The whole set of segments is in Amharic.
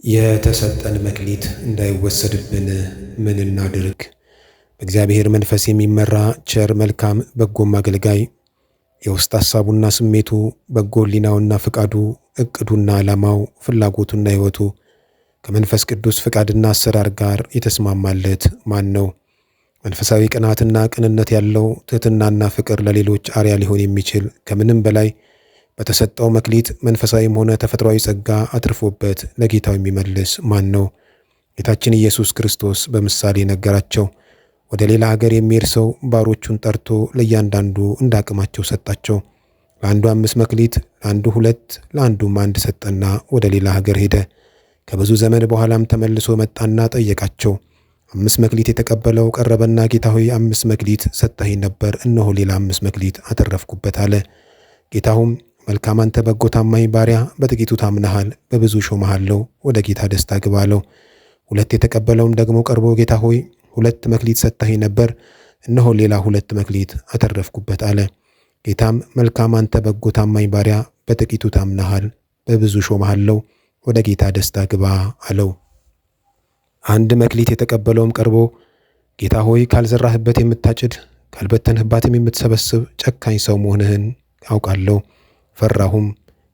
የተሰጠን መክሊት እንዳይወሰድብን ምን እናድርግ? በእግዚአብሔር መንፈስ የሚመራ ቸር፣ መልካም፣ በጎም አገልጋይ የውስጥ ሐሳቡና ስሜቱ፣ በጎ ሕሊናውና ፍቃዱ፣ ዕቅዱና ዓላማው፣ ፍላጎቱና ሕይወቱ ከመንፈስ ቅዱስ ፍቃድና አሰራር ጋር የተስማማለት ማን ነው? መንፈሳዊ ቅናትና ቅንነት ያለው፣ ትሕትናና ፍቅር ለሌሎች አርያ ሊሆን የሚችል፣ ከምንም በላይ በተሰጠው መክሊት መንፈሳዊም ሆነ ተፈጥሯዊ ጸጋ አትርፎበት ለጌታው የሚመልስ ማን ነው? ጌታችን ኢየሱስ ክርስቶስ በምሳሌ ነገራቸው። ወደ ሌላ ሀገር የሚሄድ ሰው ባሮቹን ጠርቶ ለእያንዳንዱ እንደ አቅማቸው ሰጣቸው። ለአንዱ 5 መክሊት፣ ለአንዱ 2፣ ለአንዱም 1 ሰጠና ወደ ሌላ ሀገር ሄደ። ከብዙ ዘመን በኋላም ተመልሶ መጣና ጠየቃቸው። 5 መክሊት የተቀበለው ቀረበና ጌታ ሆይ 5 መክሊት ሰጠኸኝ ነበር፣ እነሆ ሌላ 5 መክሊት አተረፍኩበት አለ። ጌታውም መልካም አንተ በጎ ታማኝ ባሪያ፣ በጥቂቱ ታምነሃል፣ በብዙ ሾመሃለሁ፣ ወደ ጌታ ደስታ ግባ አለው። 2 የተቀበለውም ደግሞ ቀርቦ ጌታ ሆይ 2 መክሊት ሰጠኸኝ ነበር፣ እነሆ ሌላ 2 መክሊት አተረፍኩበት አለ። ጌታም መልካም አንተ በጎ ታማኝ ባሪያ፣ በጥቂቱ ታምነሃል፣ በብዙ ሾመሃለሁ፣ ወደ ጌታ ደስታ ግባ አለው። 1 መክሊት የተቀበለውም ቀርቦ ጌታ ሆይ ካልዘራህበት የምታጭድ ካልበተንህባትም የምትሰበስብ ጨካኝ ሰው መሆንህን አውቃለሁ፣ ፈራሁም፣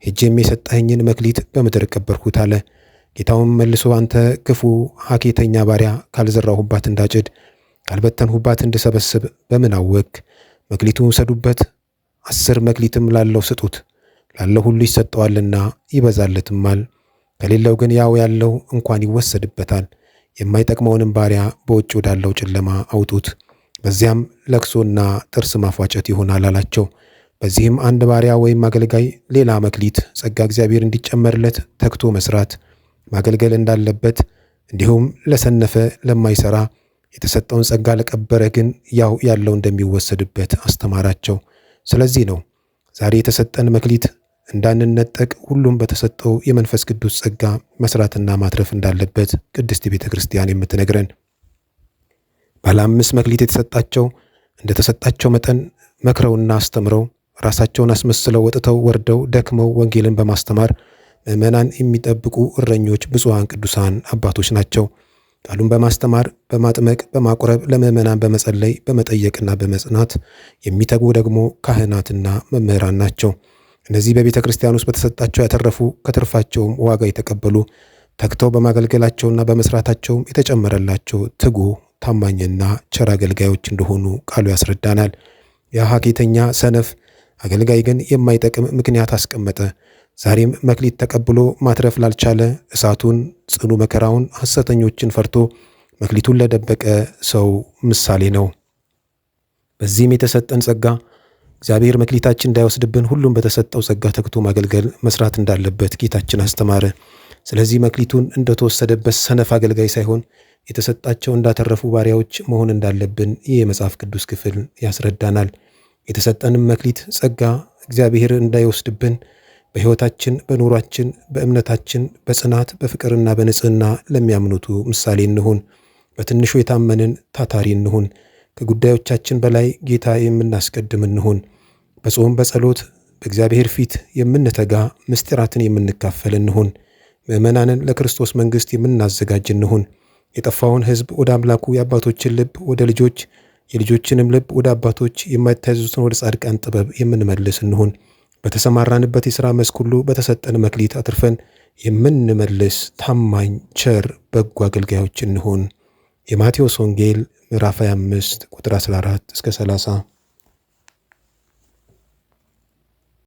ሄጄም የሰጠኸኝን መክሊት በምድር ቀበርኩት አለ። ጌታውም መልሶ አንተ ክፉ ሀኬተኛ ባሪያ፣ ካልዘራሁባት እንዳጭድ ካልበተንሁባት እንድሰበስብ በምን አወቅህ? መክሊቱን ውሰዱበት፣ 10 መክሊትም ላለው ስጡት፣ ላለው ሁሉ ይሰጠዋልና ይበዛለትማል። ከሌለው ግን ያው ያለው እንኳን ይወሰድበታል። የማይጠቅመውንም ባሪያ በውጭ ወዳለው ጨለማ አውጡት፣ በዚያም ለቅሶና ጥርስ ማፏጨት ይሆናል አላቸው። በዚህም አንድ ባሪያ ወይም አገልጋይ ሌላ መክሊት ጸጋ እግዚአብሔር እንዲጨመርለት ተግቶ መስራት ማገልገል እንዳለበት፣ እንዲሁም ለሰነፈ ለማይሰራ የተሰጠውን ጸጋ ለቀበረ ግን ያው ያለው እንደሚወሰድበት አስተማራቸው። ስለዚህ ነው ዛሬ የተሰጠን መክሊት እንዳንነጠቅ ሁሉም በተሰጠው የመንፈስ ቅዱስ ጸጋ መስራትና ማትረፍ እንዳለበት ቅድስት ቤተክርስቲያን የምትነግረን። ባለ 5 መክሊት የተሰጣቸው እንደተሰጣቸው መጠን መክረውና አስተምረው ራሳቸውን አስመስለው ወጥተው ወርደው ደክመው ወንጌልን በማስተማር ምዕመናን የሚጠብቁ እረኞች ብፁዓን ቅዱሳን አባቶች ናቸው። ቃሉን በማስተማር በማጥመቅ በማቁረብ ለምዕመናን በመጸለይ በመጠየቅና በመጽናት የሚተጉ ደግሞ ካህናትና መምህራን ናቸው። እነዚህ በቤተክርስቲያን ውስጥ በተሰጣቸው ያተረፉ ከትርፋቸውም ዋጋ የተቀበሉ ተግተው በማገልገላቸውና በመስራታቸውም የተጨመረላቸው ትጉ ታማኝና ቸር አገልጋዮች እንደሆኑ ቃሉ ያስረዳናል። ያ ሀኬተኛ ሰነፍ አገልጋይ ግን የማይጠቅም ምክንያት አስቀመጠ። ዛሬም መክሊት ተቀብሎ ማትረፍ ላልቻለ እሳቱን ጽኑ መከራውን ሐሰተኞችን ፈርቶ መክሊቱን ለደበቀ ሰው ምሳሌ ነው። በዚህም የተሰጠን ጸጋ እግዚአብሔር መክሊታችን እንዳይወስድብን ሁሉም በተሰጠው ጸጋ ተግቶ ማገልገል መስራት እንዳለበት ጌታችን አስተማረ። ስለዚህ መክሊቱን እንደተወሰደበት ሰነፍ አገልጋይ ሳይሆን የተሰጣቸው እንዳተረፉ ባሪያዎች መሆን እንዳለብን ይህ የመጽሐፍ ቅዱስ ክፍል ያስረዳናል። የተሰጠንም መክሊት ጸጋ እግዚአብሔር እንዳይወስድብን በሕይወታችን በኑሯችን በእምነታችን በጽናት በፍቅርና በንጽህና ለሚያምኑቱ ምሳሌ እንሁን። በትንሹ የታመንን ታታሪ እንሁን። ከጉዳዮቻችን በላይ ጌታ የምናስቀድም እንሁን። በጾም በጸሎት በእግዚአብሔር ፊት የምንተጋ ምስጢራትን የምንካፈል እንሁን። ምዕመናንን ለክርስቶስ መንግሥት የምናዘጋጅ እንሁን። የጠፋውን ሕዝብ ወደ አምላኩ የአባቶችን ልብ ወደ ልጆች የልጆችንም ልብ ወደ አባቶች የማይታዘዙትን ወደ ጻድቃን ጥበብ የምንመልስ እንሁን። በተሰማራንበት የሥራ መስክ ሁሉ በተሰጠን መክሊት አትርፈን የምንመልስ ታማኝ ቸር በጎ አገልጋዮች እንሁን። የማቴዎስ ወንጌል ምዕራፍ 25 ቁጥር 14 እስከ 30።